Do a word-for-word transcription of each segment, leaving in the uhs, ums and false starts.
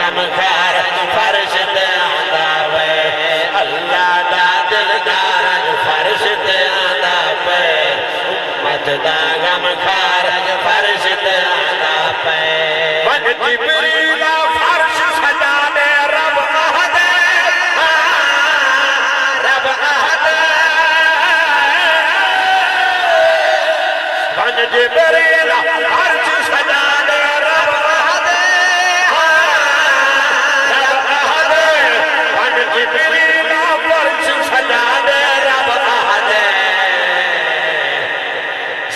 غم خارج فرش تے آندا پئے۔ اللہ دا دلدار اڄ فرش تے آندا پئے۔ امت دا غم خارج فرش تے آندا پئے۔ ونڄ جبریل فرش سجا ݙے، رب آہدے، ہاں، رب آہدے۔ ونڄ جبریل فرش سجا ݙے، رب آہدے، ہاں، رب آہدے۔ ونڄ جبریل فرش سجا ݙے، رب آہدے۔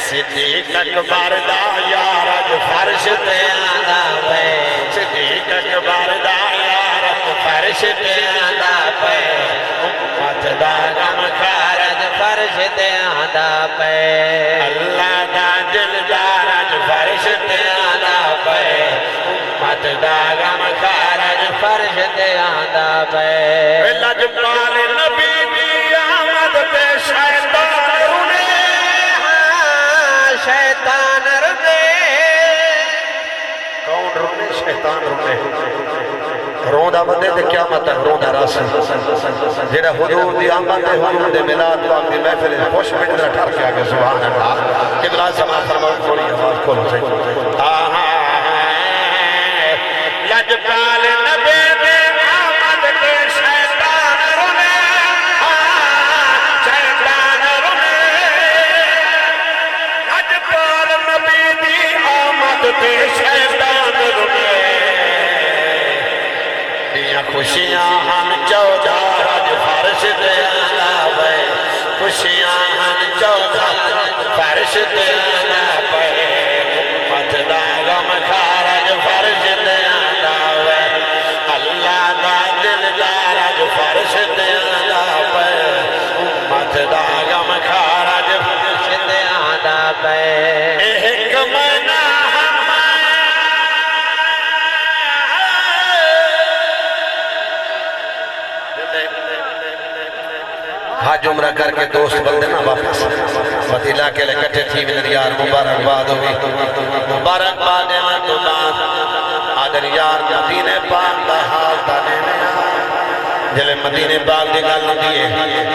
صدیق اکبر دا یار اڄ فرش تے آندا پئے۔ صدیق اکبر دا یار اڄ فرش تے آندا پئے۔ امت دا غم خارج فرش تے آندا پئے۔ اللہ دا دلدار اڄ فرش تے آندا پئے۔ امت دا غم خارج فرش تے آندا پئے۔ لجپال نبی دی آمد تے شیطان رنے۔ ہاں، شیطان رنے۔ کون رنے؟ شیطان رنے۔ روندا ودے تے قیامت تک روندا رہسی۔ جیڑھا حضور دی آمد تے حضور دے میلاد پاک دی محفل وچ خوش بندرا ٹھر کے آگے، سبحان اللہ۔ قبلہ سماعت فرماؤ، تھوڑی آواز کھولو سہی۔ آہا۔ لجپال نبی دی آمد تے شیطان رنے۔ ہاں، شیطان رنے۔ لجپال نبی دی آمد تے شیطان رنے۔ ݙیاں خوشیاں ہن چودھار اڄ فرش تے آندا پئے۔ خوشیاں ہن چودھار فرش تے آندا پئے۔ امت دا غم خارج فرش تے آندا پئے۔ اللہ دا دلدار اڄ فرش تے آندا پئے۔ امت دا غم خارج فرش تے آندا پئے۔ اے ہک مہینہ ہم حج عمرہ کر کے دوست بندے نا واپس، وت علاقے لے کٹھے تھی ویندن، یار مبارکباد ہووی۔ مبارکباد ݙیوݨ توں بعد آہدن، یار مدینے پاک دا حال تاں ݙیویں۔ جلے مدینے پاک دی ڳالھ ہوندی ہے،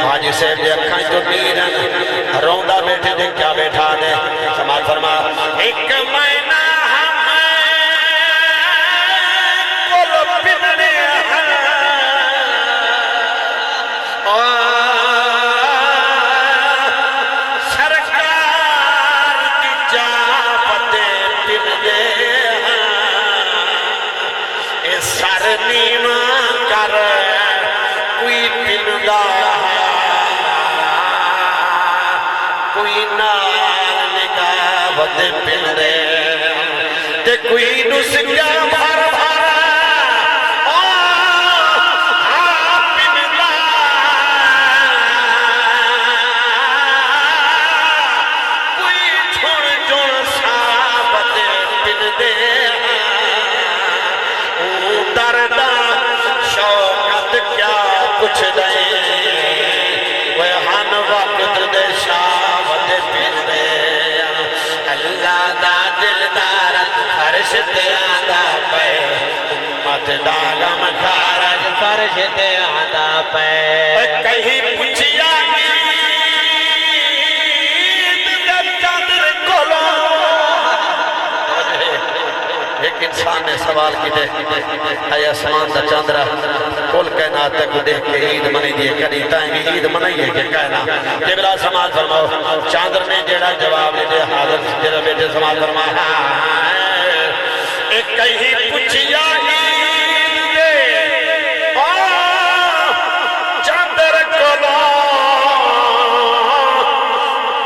حاجی صاحب دے اکھاں چوں نیر ہن، روندا ٻیٹھے تے کیا ٻیٹھا نے۔ سماعت فرما، ہک مہینہ ہم کل پنݙے ہن۔ آ، سرکار دی چاہ پتے پنݙے ہن۔ اے سر نیواں کر کوئی پندا ہا، کوئی نال نگاہ ودے پندے، تے کوئی نسکیا بھر بھر، آ، آ پندا۔ کوئی جھݨ جھݨ ساہ ودے پندے۔ اوں در دا شوکت کیا پچھدئیں، اوئے ہن وقت دے شاہ ودے پھردے۔ اللہ دا دلدار فرش تے آندا پئے، امت دا غم خارج فرش تے آندا پئے۔ کہیں پچھیا عید دے چندر کولوں، ہک انسان نے سوال کیتے، اے اسمان دا چندر، کل کائنات تیکوں ݙیکھ کے عید منیندی ہے، کݙی تیں وی عید منائی ہے کہ کائے نہ؟ قبلہ سماعت فرماؤ، چندر نے جیڑھا جواب ݙتے، حاضر جیڑھا ٻیٹھے سماعت فرما، ہاں، اے کہیں پچھیا عید دے، آ، چندر کولوں،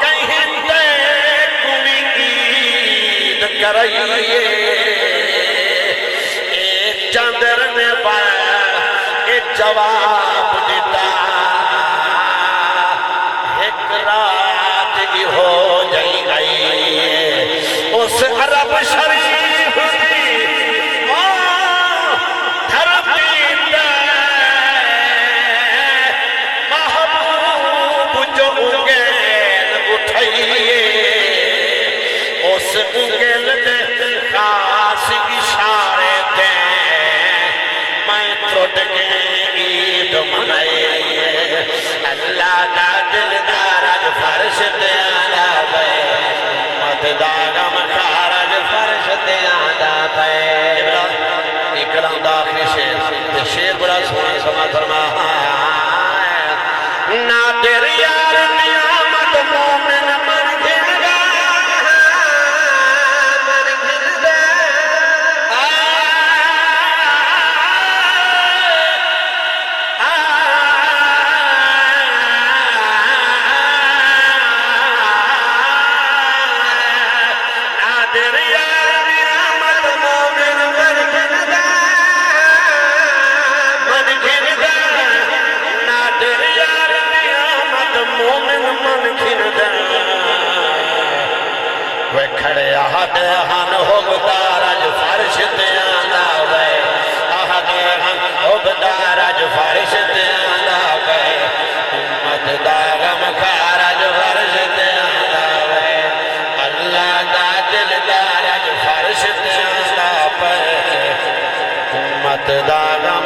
کہیں تیکوں وی عید کرائیے۔ اے چندر نے پا اے جواب ݙتا، ہک رات ایہو جئی آئی اے۔ اس عرب شریف دی، آ، دھرتی تے محبوب جو انگل اٹھائی اے، اس انگل دے خاص اشارے تے شعر بڑا سوہݨا سما فرما۔ نادر یار دی آمد مومن من گھندا، من گھندا۔ آ، آ، آ، نادر یار دی آمد مومن من گھندا، من گھندا۔ نادر یار دی آمد مومن من گھندا۔ وے کھڑے آہدے ہن حبدار اڄ فرش تے آندا وے، آہدے ہن حبدار اڄ فرش تے آندا وے۔ امت دا غمخوار اڄ فرش تے آندا وے، اللہ دا دلدار اڄ فرش تے آندا پئے۔ امت دا غم